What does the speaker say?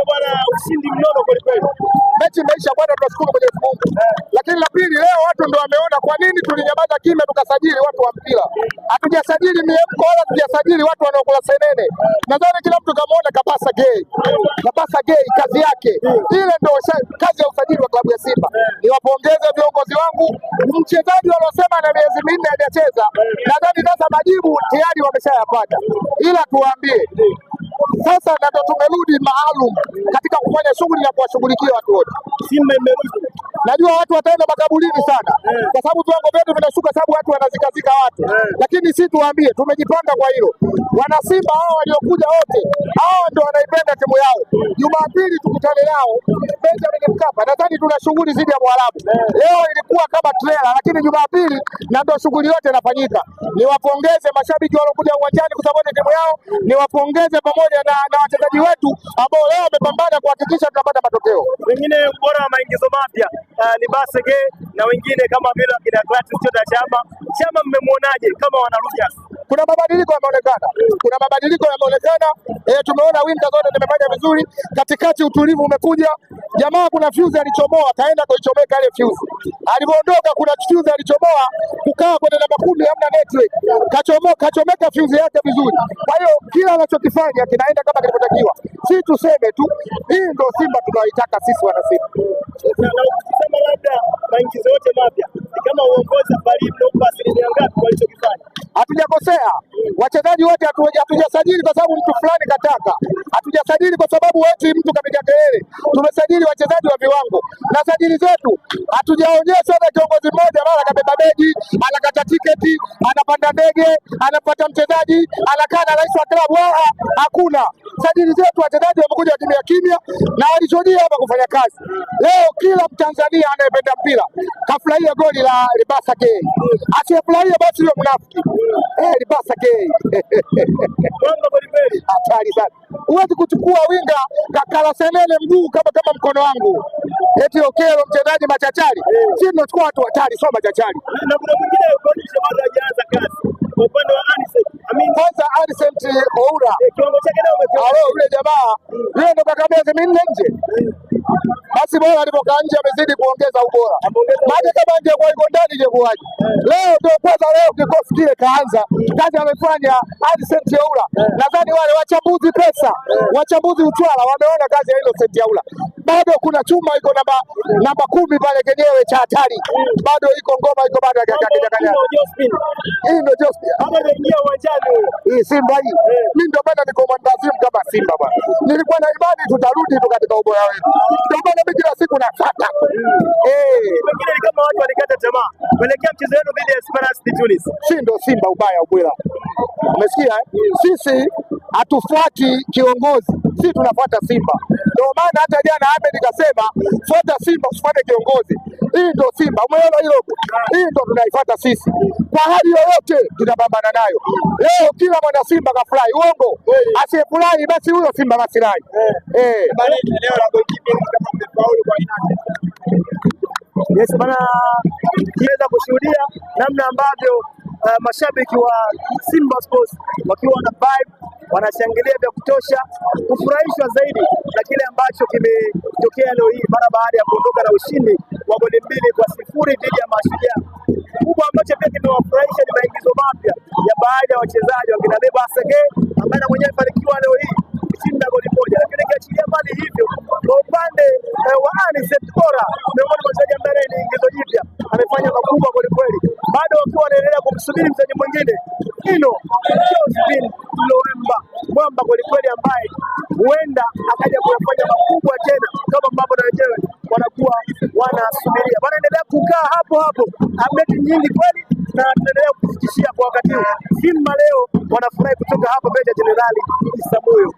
Bwana, ushindi mnono kweli kweli. Mechi imeisha bwana, tunashukuru Mwenyezi Mungu. Lakini la pili, leo watu ndio wameona kwa nini tulinyamaza kimya tukasajili watu wa mpira. Hatujasajili miemko wala hatujasajili watu wanaokula senene. Nadhani kila mtu kamuona Kabasa Gay. Kabasa Gay kazi yake ile ndio kazi ya usajili wa klabu ya Simba. Niwapongeze viongozi wangu, mchezaji waliosema na miezi 4 hajacheza, nadhani sasa majibu tayari wameshayapata, ila tuwaambie sasa ndio tumerudi maalum katika kufanya shughuli na kuwashughulikia watu wote. Simba imerudi. Najua watu wataenda makaburini sana kwa sababu viwango vyetu vinashuka, sababu watu wanazikazika watu, lakini si tuwaambie tumejipanga kwa hilo. Wana Simba hao waliokuja wote hao ndio wanaipenda timu yao. Jumapili tukutane nao Benjamin Mkapa, nadhani tuna shughuli zidi ya Mwarabu. Leo ilikuwa kama trailer, lakini Jumapili na ndio shughuli yote inafanyika. Niwapongeze mashabiki waliokuja uwanjani kusapoti timu yao, niwapongeze pamoja na wachezaji wetu ambao leo wamepambana kuhakikisha tunapata matokeo. Wengine ubora wa maingizo mapya Libasege na wengine kama vile akina Clatous Chota Chama. Chama mmemuonaje kama wanarudia? Kuna mabadiliko yameonekana, kuna mabadiliko yameonekana. Tumeona winga zote zimefanya vizuri, katikati utulivu umekuja. Jamaa kuna fuse alichomoa, kaenda kuichomeka ile fuse. Alipoondoka kuna fuse alichomoa, kukaa kwenye namba 10 hamna network, kachomoa, kachomeka fuse yake vizuri. Kwa hiyo kila anachokifanya kinaenda kama kilivyotakiwa. Si tuseme tu hii ndio Simba tunaoitaka sisi wana Simba. Na ukisema labda maingizo yote mapya ni kama uongozi safari mnaomba asilimia ngapi kwa alichokifanya? Hatujakosea. Wachezaji wote hatujasajili kwa sababu mtu fulani kataka. Hatujasajili kwa sababu eti mtu kapiga kelele. Tumesajili wachezaji wa viwango. Na sajili zetu hatujaonyesha hata kiongozi mmoja mara kabeba begi, anakata tiketi, anapanda ndege, anapata mchezaji, anakaa na rais wa klabu. Hakuna. Sajili zetu wachezaji wamekuja kimya kimya na walichojia hapa kufanya kazi. Leo kila Mtanzania anayependa mpira kafurahia goli la Libasa Gay. Asiyefurahia basi yule mnafiki. Libasa Gay. Hatari sana. Huwezi kuchukua winga kakala senene mguu kama mkono wangu. Eti Okelo mchezaji machachari. Sisi tunachukua watu hatari, sio machachari. Na kuna mwingine yuko bado hajaanza kazi. Kwa upande wa Anicet, kwanza Anicet Oura. Kiwango chake nao umekiona. Alo yule jamaa, yule ndo kaka miezi 4 nje. Basi bora alipokaa nje amezidi kuongeza ubora. Maana kama angekuwa yuko ndani ingekuwaje? Leo ndio kwanza leo kikosi kile kaanza. Kazi amefanya Anicet Oura. Nadhani wale wachambuzi pesa, wachambuzi utwala wameona kazi ya Anicet Oura. Bado kuna chuma iko namba 10 pale kenyewe cha hatari. Bado iko ngoma iko bado hajakanyaga. Hii ndio Jospin. Bado hajaingia uwanjani huyo. Hii Simba hii. Mimi ndio bado niko mwandazimu kama Simba bwana. Nilikuwa na imani tutarudi tu katika ubora wetu. Ndio maana mimi kila siku nafuata. Wengine ni kama watu walikata tamaa kuelekea mchezo wenu dhidi ya Esperance de Tunis. Si ndio Simba ubaya ubwela. Umesikia eh? Sisi hatufuati kiongozi, sisi tunafuata Simba. Ndio maana hata jana Ahmed kasema fuata Simba usifuate kiongozi. Hii ndio Simba. Umeona hilo? Hii ndio tunaifuata sisi. Kwa hali yoyote tunapambana nayo. Leo kila mwana Simba kafurahi. Uongo? Asiyefurahi basi huyo Simba masilahi. Bali leo la goalkeeping kama mmefaulu kwa inani. Yes bana, kiweza kushuhudia namna ambavyo mashabiki wa Simba Sports wakiwa na vibe, wanashangilia vya kutosha, kufurahishwa zaidi na kile ambacho kimetokea leo hii mara baada ya kuondoka na ushindi wa goli 2-0 dhidi ya Mashujaa. Kubwa ambacho pia kimewafurahisha ni maingizo mapya ya baadhi ya wachezaji wakina Libasege ambaye na mwenyewe alifanikiwa leo hii kushinda goli 1. Lakini kiachilia mbali hivyo, kwa upande wa Anicet Oura, miongoni mwa wachezaji ambaye ni ingizo jipya, amefanya makubwa kweli kweli. Bado wakiwa wanaendelea kumsubiri mchezaji mwingine Ino Jospin Loemba, mwamba kweli kweli, ambaye huenda akaja kuyafanya makubwa tena kama ambavyo na wenyewe wanakuwa wanasubiria. Bana, endelea kukaa hapo hapo, update nyingi kweli na tunaendelea kukufikishia kwa wakati huu. Simba leo wanafurahi kutoka hapa Meja Jenerali Isamuhyo.